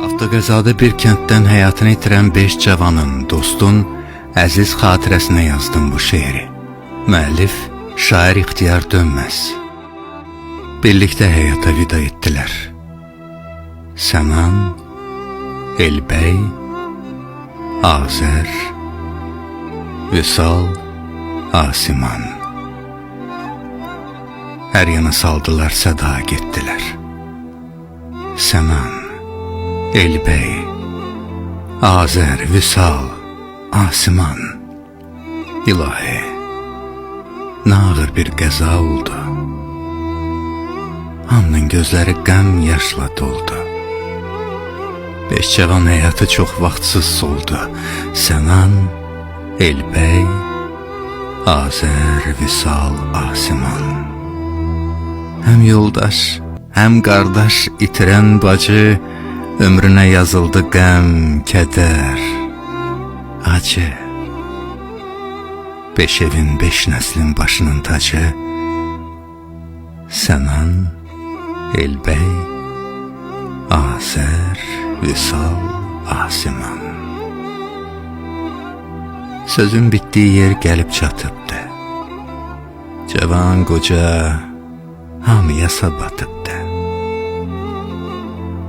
Avtoqəzada bir kənddən həyatını itirən 5 cavanın, dostun əziz xatirəsinə yazdım bu şeiri. Müəllif şair İxtiyar Dönməz. Birlikdə həyata vida etdilər. Sənan, Elbəy, Azər, Vüsal, Asiman. Hər yana saldılar, səda getdilər. Sənan, Elbəy, Azər, Vüsal, Asiman. İlahi, nə ağır bir qəza oldu. Hamının gözləri qəm yaşla doldu. Beş cavan həyatı çox vaxtsız soldu. Sənan, Elbəy, Azər, Vüsal, Asiman. Həm yoldaş, həm qardaş itirən bacı, ömrünə yazıldı qəm, kədər, acı. Beş evin, beş nəslin başının tacı, Sənan, Elbəy, Azər, Vüsal, Asiman. Sözün bitdiyi yer gəlib çatıbdı. Cavan, qoca, hamı yasa batıbdı.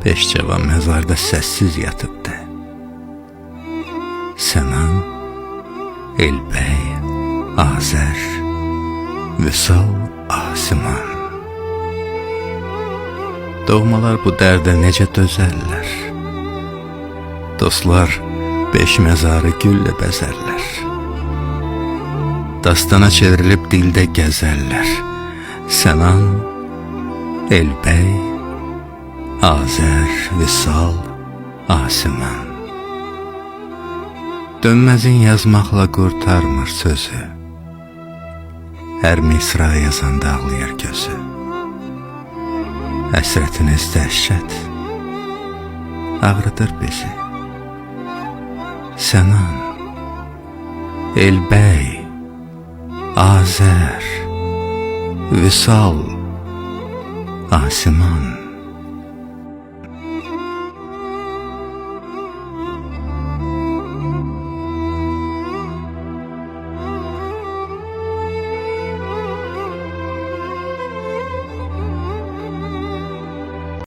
Beş cavan məzarda səssiz yatıbdı. Sənan, Elbəy, Azər, Vüsal, Asiman. Doğmalar bu dərdə necə dözərlər? Dostlar beş məzarı güllə bəzərlər. Dastana çevrilib dildə gəzərlər. Sənan, Elbəy, Azər, Vüsal, Asiman. Dönməzin yazmaqla qurtarmır sözü. Hər misra yazanda ağlayır gözü. Həsrətiniz dəhşət ağrıdır bizi. Sənan, Elbəy, Azər, Vüsal, Asiman.